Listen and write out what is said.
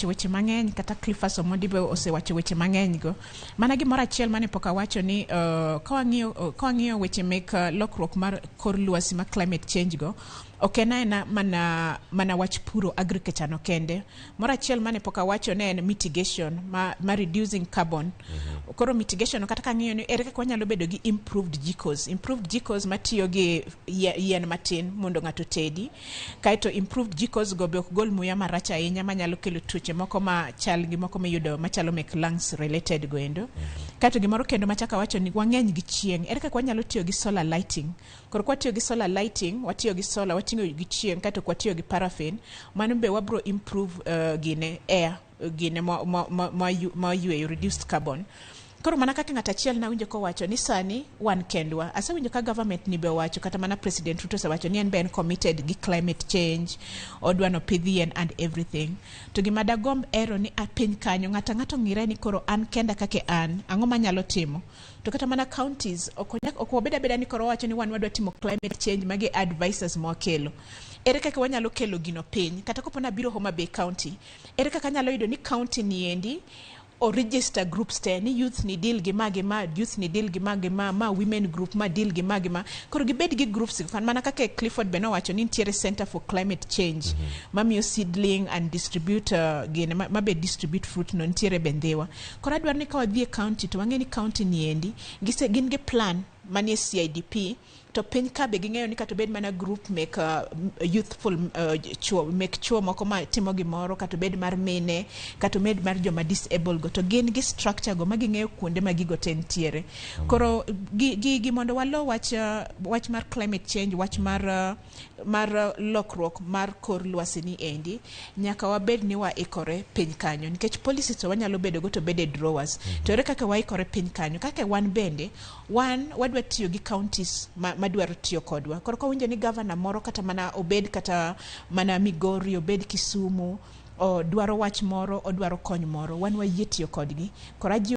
Weche mang'eny kata Cliffas Omondi be osewacho weche mang'eny go. Mana gimoro achiel mane pok awacho ni ka wang'iyo weche mek lokruok mar kor lwasi ma climate change go, ok en aena mana wach puro, agriculture no kende. Moro achiel mane pok awacho ne en mitigation ma reducing carbon. Koro mitigation, kata kang'iyo ni ere kaka wanyalo bedo gi improved jikos, improved jikos matiyo gi yien matin mondo ng'ato tedi, kaeto improved jikos go be ok gol muya marach ahinya manyalo kelo tuoche moko ma chal gi moko miyudo machalo mek lungs related go endo. Kaeto gimoro kendo machako awacho ni wang'eny gi chieng', ere kaka wanyalo tiyo gi solar lighting? Koro kwatiyo gi solar lighting, watiyo gi solar, watiyo gi chieng', kaeto ok watiyo gi paraffin, mano be wabro improve gine air gine ma yweyo, reduced carbon. Koro mana kaka ng'at achiel nawinjo kowacho ni sani wan kendwa, asewinjo ka government ni be owacho, kata mana President Ruto osewacho ni en be en committed gi climate change, odwa nopidh yien and everything. To gima dagomb ero ni a piny kanyo ng'ato ang'ato ng'ire ni koro an kenda kaka an, ang'o manyalo timo? To kata mana counties ok wabed abeda ni koro wawacho ni wan wadwa timo climate change, magi advisors mwakelo, ere kaka wanyalo kelo gino piny? Kata kopo nabiro Homa Bay County, ere kaka anyalo yudo ni county niendi o register groups te ni youth ni deal gi ma gi ma, youth ni deal gi ma gi ma, ma women group ma deal gi ma gi ma, koro gibed gi groups go. Mana kaka Clifford be nowacho ni nitiere Center for Climate Change mamiyo seedling and distribute gine ma be distribute fruit no nitiere be Ndhiwa. Koro adwaro ni ka wadhi e county to wang'e ni county niendi gise gin gi plan manie CIDP, to piny ka be ging'eyo ni kata obed mana group mek youthful chuo, mek chuo moko ma timo gimoro, kata obed mar mine, kata obed mar joma disable go, to gin gi structure go ma ging'eyo kuonde ma gigo te nitiere. Koro gi mondo walo wach mar climate change, wach mar lokruok mar kor lwasi ni endi, nyaka wabed ni waikore piny kanyo, nikech policies to wanyalo bedo go to bed e drawers. To ere kaka waikore piny kanyo? Kaka wan bende wan wadwa tiyo gi counties madwaro tiyo kodwa. Koro kawinjo ni governor moro, kata mana obed kata mana Migori, obed Kisumu, odwaro wach moro, odwaro kony moro, wan wayie tiyo kodgi. Koro ajiwo